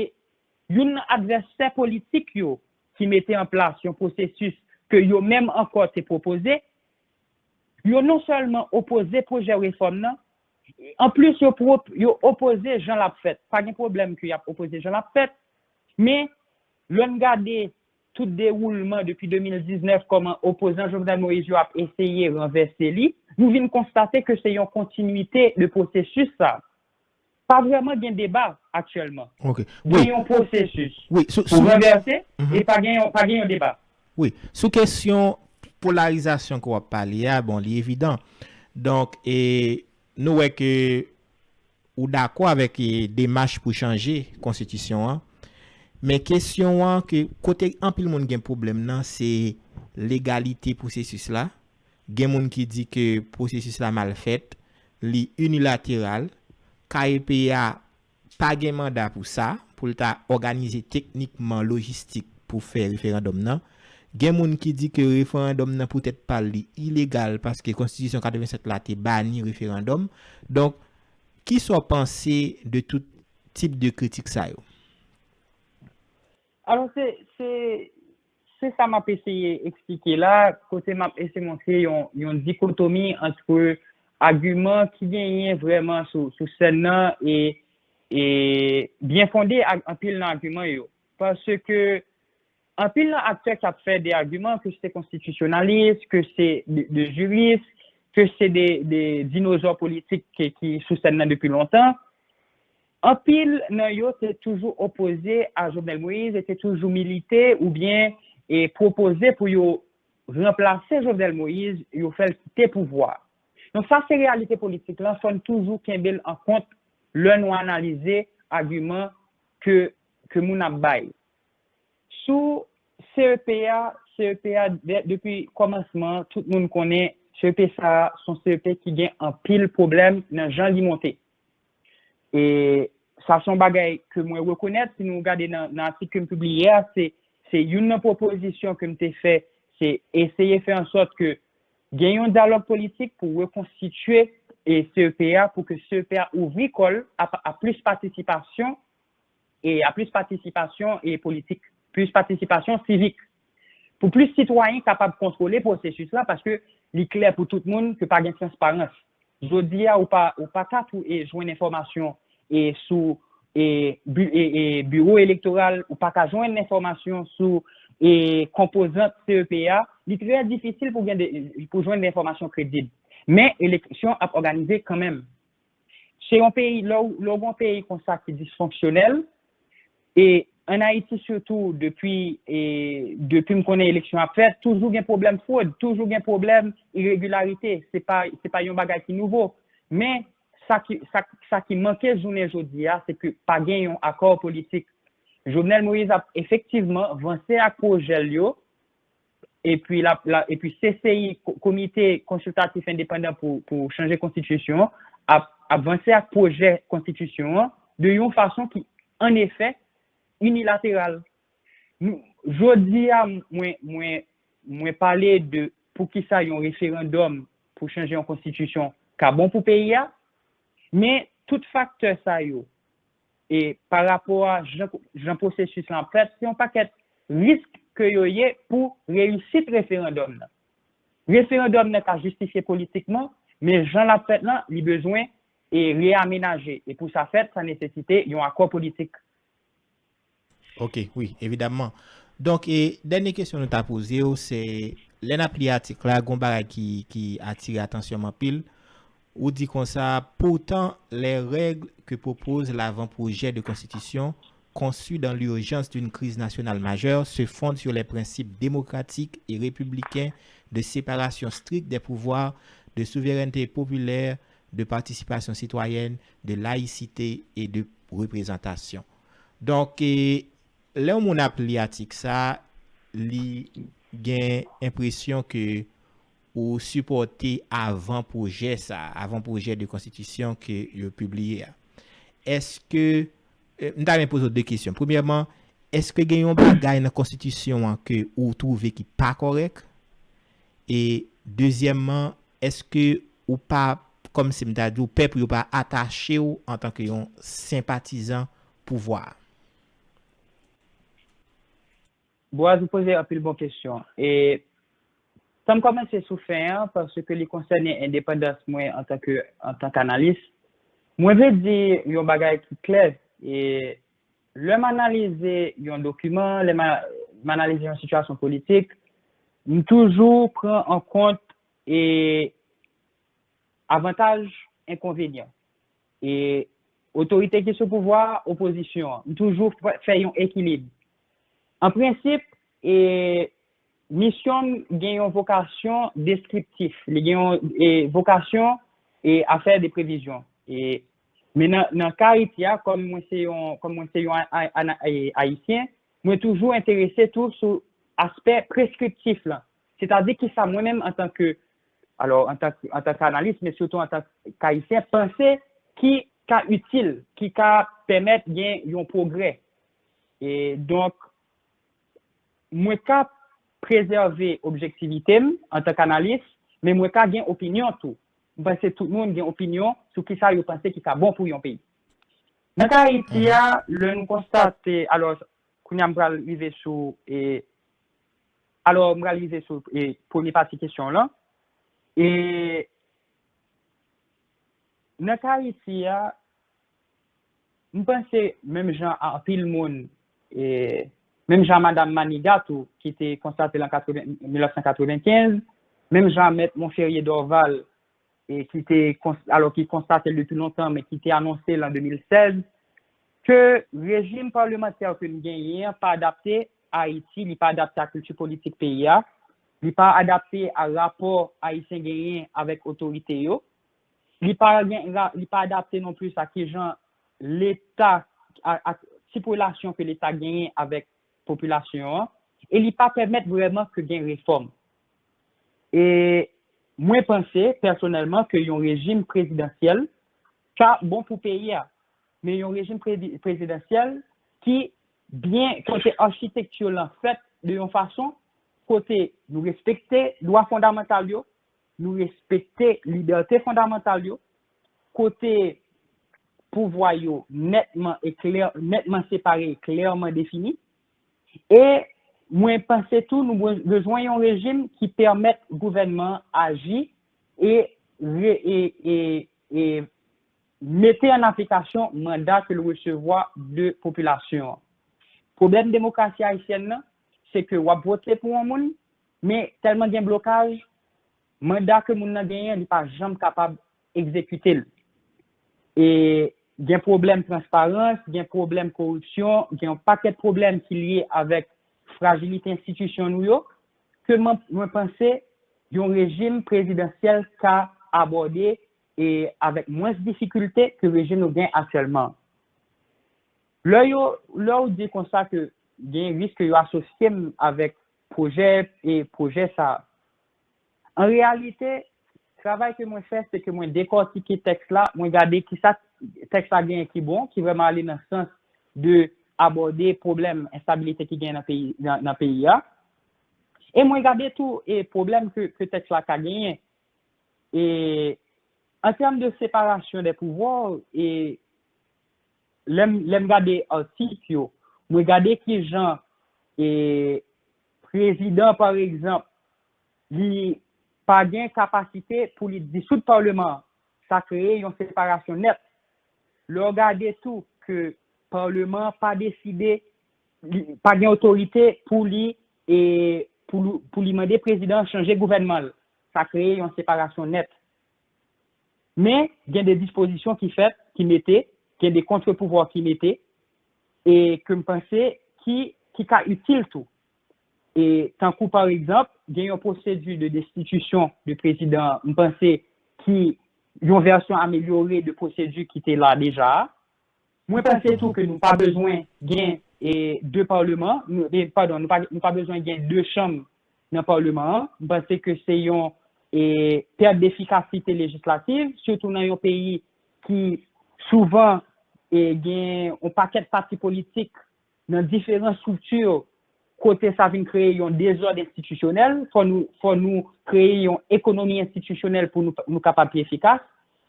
youn nan advèsè politik yo ki mete an plas yon pwosesis ke yo menm ankò te pwopoze, yo non sèlman opoze pwojè refòm nan, anplis yo pwo-, yo opoze jan l ap fèt. Pa gen pwoblèm ke y ap opoze jan l ap fèt, men lè n gade tout dewoulman depi de mil diznèf, kòman opozan Jovenel Moïse yo ap eseye ranvèse li, nou vin konstate ke se yon kontinwite de pwosesis sa. Pa vrèman gen deba aktyèlman. Ok. Gen yon pwosesis pou ranvèse e pa gen yon, pa gen yon deba. Wi, sou kesyon polarizasyon ke w ap pale a, bon, li evidan. Donk, e, nou wè ke ou dakò avèk e, demach pou chanje konstitisyon an. Men kesyon an ke kote anpil moun gen pwoblèm nan, se legalite pwosesis la. Gen moun ki di ke pwosesis la mal fèt, li inilateral, K E P A pa gen manda pou sa, pou l ta òganize teknikman, lojistik pou fè referandòm nan. Gen moun ki di ke referandòm nan poutèt pa l li ilegal paske konstitisyon katrevensèt la te bani referandòm. Donk, kisa w panse de tout tip de kritik sa yo? Alò, se, se, se sa m ap eseye eksplike la, kote m ap eseye montre yon, yon dikotomi ant agiman ki genyen vrèman sou, sou sèn nan e, e byen fonde ak anpil nan agiman yo. Paske anpil nan aktè k ap fè de agiman, ke se konstitisyonalis, ke se de, de jiris, ke se de, de dinozò politik ki, ki sou sèn nan depi lontan, anpil nan yo te toujou opoze a Jovenel Moïse e te toujou milite oubyen e pwopoze pou yo ranplase Jovenel Moïse, yo fè l kite pouvwa. Donk sa se reyalite politik lan, fò n toujou kenbe l an kont lè nou analize agiman ke, ke moun ap bay. Sou C E P a, C E P a, de, depi kòmansman, tout moun konnen C E P sa a, se yon C E P ki gen anpil pwoblèm nan jan li monte. E sa se yon bagay ke mwen rekonèt, si nou gade nan, nan atik ke m pibliye a, se, se youn nan pwopozisyon ke m te fè, se eseye fè an sòt ke gen yon dyalòg politik pou rekonstitye e C E P a, pou ke C E P a ouvri kò l a, a plis patisipasyon e a plis patisipasyon e politik, plis patisipasyon sivik. Pou plis sitwayen kapab kontwole pwosesis la, paske li klè pou tout moun ke pa gen transparans. Jodi a, ou pa, ou pa ka tou e jwenn enfòmasyon e sou e, bi, e, e biwo elektoral, ou pa ka jwenn enfòmasyon sou e konpozant C E P a. Li trè difisil pou gen de, pou jwenn enfòmasyon kredib. Men eleksyon ap òganize kanmenm. Se yon peyi, lè w, lè w gen yon peyi konsa ki disfonksyonèl, e ann Ayiti sitou, depi, e, depi m konnen eleksyon ap fèt, toujou gen pwoblèm fwod, toujou gen pwoblèm iregilarite. Se pa, se pa yon bagay ki nouvo. Men, sa ki, sa, sa ki manke jounen jodi a, se ke pa gen yon akò politik. Jovenel Moïse ap efektivman vanse ak pwojè l yo, epi l ap, l ap, epi C C I, Ko-, Komite Konsiltatif Endepandan pou, pou Chanje Konstitisyon an, ap, ap vanse ak pwojè konstitisyon an de yon fason ki, an efè, inilateral. Nou, jodi a, mwen, mwen, mwen pale de poukisa yon referandòm pou chanje yon konstitisyon ka bon pou peyi a, men tout faktè sa yo, e pa rapò a jan, jan pwosesis lan ap fèt, se yon pakèt risk ke yo ye pou reyisit referandòm nan. Referandòm nan ka jistifye politikman, men jan l ap fèt lan, li bezwen e reyamenaje. E pou sa fèt, sa nesesite yon akò politik. Ok, wi, evidamman. Donk, e dènye kesyon nou ta poze w, se, lè n ap li atik la, gen yon bagay ki, ki atire atansyon m anpil. Ou di konsa, pourtant, les règles que propose l'avant-projet de constitution, conçu dans l'urgence d'une crise nationale majeure, se fondent sur les principes démocratiques et républicains de séparation stricte des pouvoirs, de souveraineté populaire, de participation citoyenne, de laïcité et de représentation. Donk, e, lè yon moun ap li atik sa, li gen enpresyon ke ou sipòte avan pwojè sa, avan pwojè de konstitisyon ke yo pibliye a. Èske, e, m ta renmen poze w de kesyon. Premyèman, èske gen yon bagay nan konstitisyon an ke ou twouve ki pa kòrèk? E dezyèmman, èske ou pa, kòmsi m ta di w, pèp ou yo pa atache w antanke yon senpatizan pouvwa a? Boaz, ou poze anpil bon kesyon. E, tan m kòmanse sou fen an, paske li konsène endepandans mwen antanke, antanke analis, mwen vle di yon bagay ki klè. E, lè m analize yon dokiman, lè m a, m analize yon sitiyasyon politik, m toujou pran an kont e avantaj, enkonvenyan. E otorite ki sou pouvwa a, opozisyon an. M toujou fè, fè yon ekilib. An prensip, e misyon m gen yon vokasyon deskriptif. Li gen yon e vokasyon e a fè de previzyon. E Men nan, nan ka Ayiti a, kòm mwen se yon, kòm mwen se yon a, a, a, a, Ayisyen, mwen toujou enterese tou sou aspè preskriptif lan. Sètadi kisa mwen menm antanke, alò, antanke, antanke analis, men sitou antanke Ayisyen, panse ki ka itil, ki ka pèmèt gen yon pwogrè. E donk, mwen ka prezève objektivite m antanke analis, men mwen ka gen opinyon tou. M panse tout moun gen opinyon sou kisa yo panse ki ka bon pou yon peyi. Nan ka Ayiti a, lè nou konstate, alò, kounye a m pral rive sou, e, alò, m pral rive sou, e, premye pati kesyon w lan. E, nan ka Ayiti a, m panse menm jan a anpil moun, e, menm jan a Madanm Manigat tou, ki te konstate l an katreven, mil nèf san katrevenkenz, menm jan a Mèt Monferrier Dorval, e ki te kons-, alò ki konstate l depi lontan, men ki te anonse l an de mil sèz, ke rejim palmantè ke n genyen an pa adapte a Ayiti, li pa adapte a kilti politik peyi a, li pa adapte a rapò Ayisyen genyen avèk otorite yo, li pa gen, li pa adapte non plis a kijan Leta, a, a tip relasyon ke Leta genyen avèk popilasyon an, e li pa pèmèt vrèman ke gen refòm. E mwen panse, pèsonèlman, ke yon rejim prezidansyèl ka bon pou peyi a, men yon rejim predi-, prezidansyèl ki byen, kote achitekti lan fèt de yon fason kote nou respekte dwa fondamantal yo, nou respekte libète fondamantal yo, kote pouvwa yo nètman e klè, nètman separe e klèman defini. E mwen panse tou nou be-, bezwen yon rejim ki pèmèt gouvènman an aji e, re-, e, e, e mete an aplikasyon manda ke l resevwa de popilasyon an. Pwoblèm demokrasi ayisyèn nan, se ke w ap vote pou yon moun, men tèlman gen blokaj, manda ke moun nan genyen, li pa janm kapab egzekite l. E gen pwoblèm transparans, gen pwoblèm koripsyon, gen yon pakèt pwoblèm ki lye avèk frajilite enstitisyon nou yo, ke mwen, mwen panse yon rejim prezidansyèl ka abòde e avèk mwens difikilte ke rejim nou gen aktyèlman. Lè yo, lè w di konsa ke gen risk ke yo asosye m avèk pwojè e pwojè sa a. An reyalite, travay ke mwen fè, se ke mwen dekòtike tèks la, mwen gade kisa tèks la genyen ki bon, ki vrèman ale nan sans de abòde pwoblèm enstabilite ki genyen nan peyi, nan, nan peyi a. E mwen gade tou e pwoblèm ke, ke tèks la ka genyen. E an tèm de separasyon de pouvwa, e lè m, lè m gade atik yo, mwen gade kijan, e prezidan, pa egzanp, li pa gen kapasite pou li disoud palman an. Sa kreye yon separasyon nèt. Lè w gade tou ke palman an pa deside, li pa gen otorite pou li, e pou, pou li mande prezidan an chanje gouvènman l. Sa kreye yon separasyon nèt. Men, gen de dispozisyon ki fèt, ki mete, gen de kontrepouvwa ki mete, e ke m panse ki, ki ka itil tou. E tankou pa egzanp, gen yon pwosedi de destitisyon de prezidan, m panse ki yon vèsyon amelyore de pwosedi ki te la deja a. Mwen panse tou ke nou pa bezwen gen, e, de palman, nou, e, padon, nou pa, nou pa bezwen gen de chanm nan palman an. M panse ke se yon, e, pèt defikasite lejislatif, sitou nan yon peyi ki souvan, e, gen yon pakèt pati politik nan diferan estrikti kote sa vin kreye yon dezòd enstitisyonèl, fò nou, fò nou kreye yon ekonomi enstitisyonèl pou nou, nou kapab pi efikas.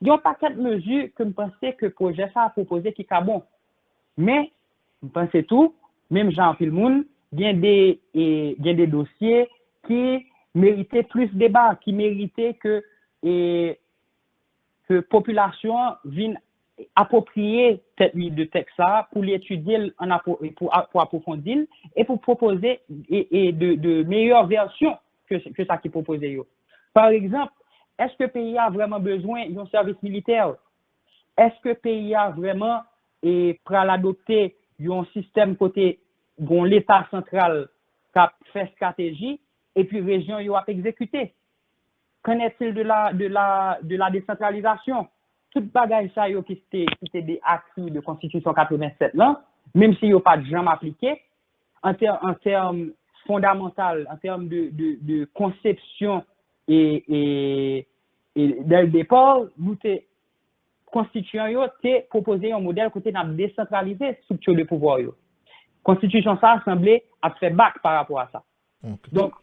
Gen yon pakèt mezi ke m panse ke pwojè sa a pwopoze ki ka bon. Men, m panse tou, menm jan anpil moun, gen de, e, gen de dosye ki merite plis deba, ki merite ke, e, ke popilasyon an vin apwopriye tèt li de tèks sa a, pou li etidye l an apwo-, pou a-, pou apwofondi l, e pou pwopoze, e, e de, de meyè vèsyon ke, ke sa ki pwopoze yo. Pa egzanp, èske peyi a vrèman bezwen yon sèvis militè? Èske peyi a vrèman, e, pral adopte yon sistèm kote gon Leta santral k ap fè estrateji, epi rejyon yo ap egzekite? Qu'en est-il de la, de la, de la décentralisation? tout bagay sa yo ki te, ki te de aki de konstitisyon katrevennsèt lan, menm si yo pa t janm aplike, an tè, an tèm fondamantal, an tèm de, de, de konsepsyon e, e, e dès le départ, nou te, konstitiyan yo te pwopoze yon modèl kote n ap desantralize estrikti de pouvwa yo. Konstitisyon sa a sanble ap fè bak pa rapò a sa. Donk,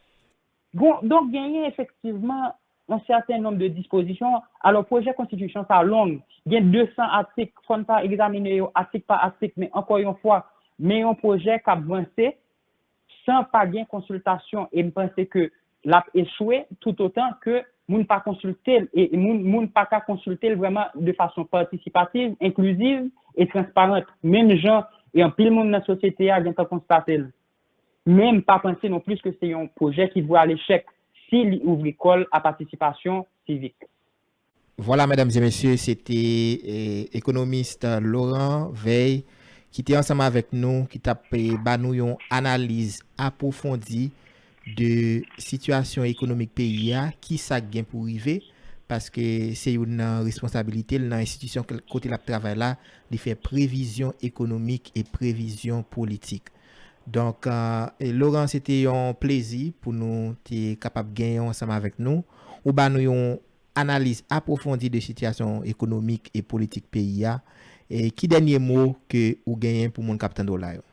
gon, donk genyen efektivman yon sèten nonb de dispozisyon. Alò, pwojè konstitisyon sa a long, gen de san atik, fò n ta egzamine yo atik pa atik, men ankò yon fwa, men yon pwojè k ap vanse san pa gen konsiltasyon. E m panse ke l ap echwe toutotan ke moun pa konsilte l, e moun, moun pa ka konsilte l vrèman de fason patisipativ, enkliziv e transparant. Menm jan e anpil moun nan sosyete a gentan konstate l. Men m pa panse non plis ke se yon pwojè ki vwe a lechèk si li ouvri kò l a patisipasyon sivik. Vwala, medam e mesye, se te, eh, ekonomis Laurent Veil ki te ansanm avèk nou, ki t ap, eh, ba nou yon analiz apwofondi de sitiyasyon ekonomik peyi a, ki sa k gen pou rive, paske se youn nan responsabilite l nan enstitisyon kote l ap travay la, li fè previzyon ekonomik e previzyon politik. Donk, eh, Laurent, se te yon plezi pou nou te kapab genyen w ansanm avèk nou. Ou ba nou yon analiz apwofondi de sitiyasyon ekonomik e politik peyi a. E ki dènye mo ke ou genyen pou moun k ap tande w la yo?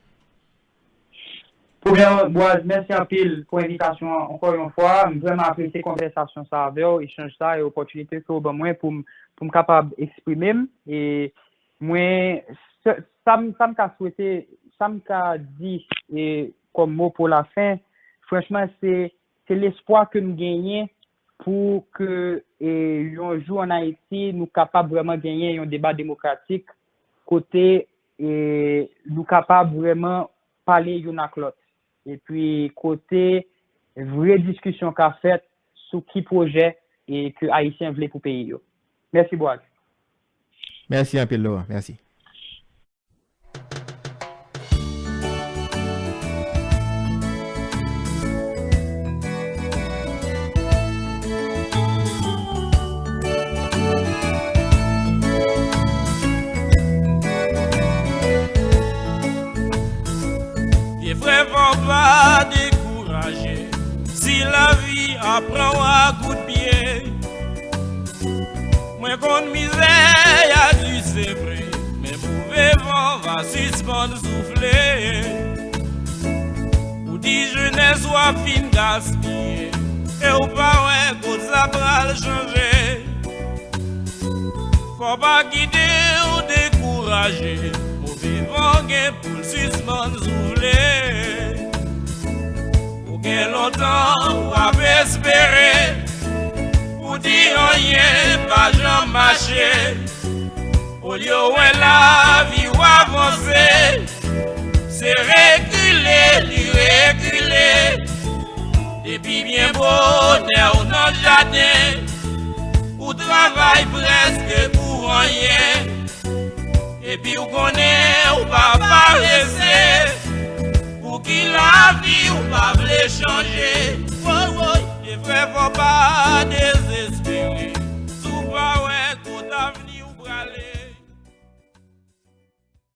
Premyèman, Boaz, mèsi anpil pou envitasyon an ankò yon fwa. M vrèman apresye konvèsasyon sa avè w, echanj sa e opòtinite ke w ban mwen pou m, pou m kapab eksprime m. E mwen, sa, sa m, sa m ka swete, sa m ka di, e, kòm mo pou lafen, franchman, se, se lespwa ke m genyen pou ke, e, yon jou ann Ayiti, nou kapab vrèman genyen yon deba demokratik kote, e, nou kapab vrèman pale youn ak lòt. Epi kote vre diskisyon ka fèt sou ki pwojè, e, ke Ayisyen vle pou peyi yo. Mèsi, Boaz. Mèsi anpil, Laurent. Mèsi. Vye frè, fò pa dekouraje si lavi ap pran w a kout pye. Mwen konn mizè y a di se vre, men move van va sispann soufle. Ou di jenès w ap fin gaspiye, e w pa wè kote sa pral chanje. Fò pa kite w dekouraje, move van gen pou l sispann soufle. Ou gen lontan w ap espere, ou di anyen pa janm mache. Olye w wè lavi w avanse, se rekile li rekile. Depi byen bonè w nan jaden, ou travay prèske pou anyen. Epi w konnen ou pa parese, pouki lavi w pa vle chanje? Woy, woy, vye frè, fò pa dezespere.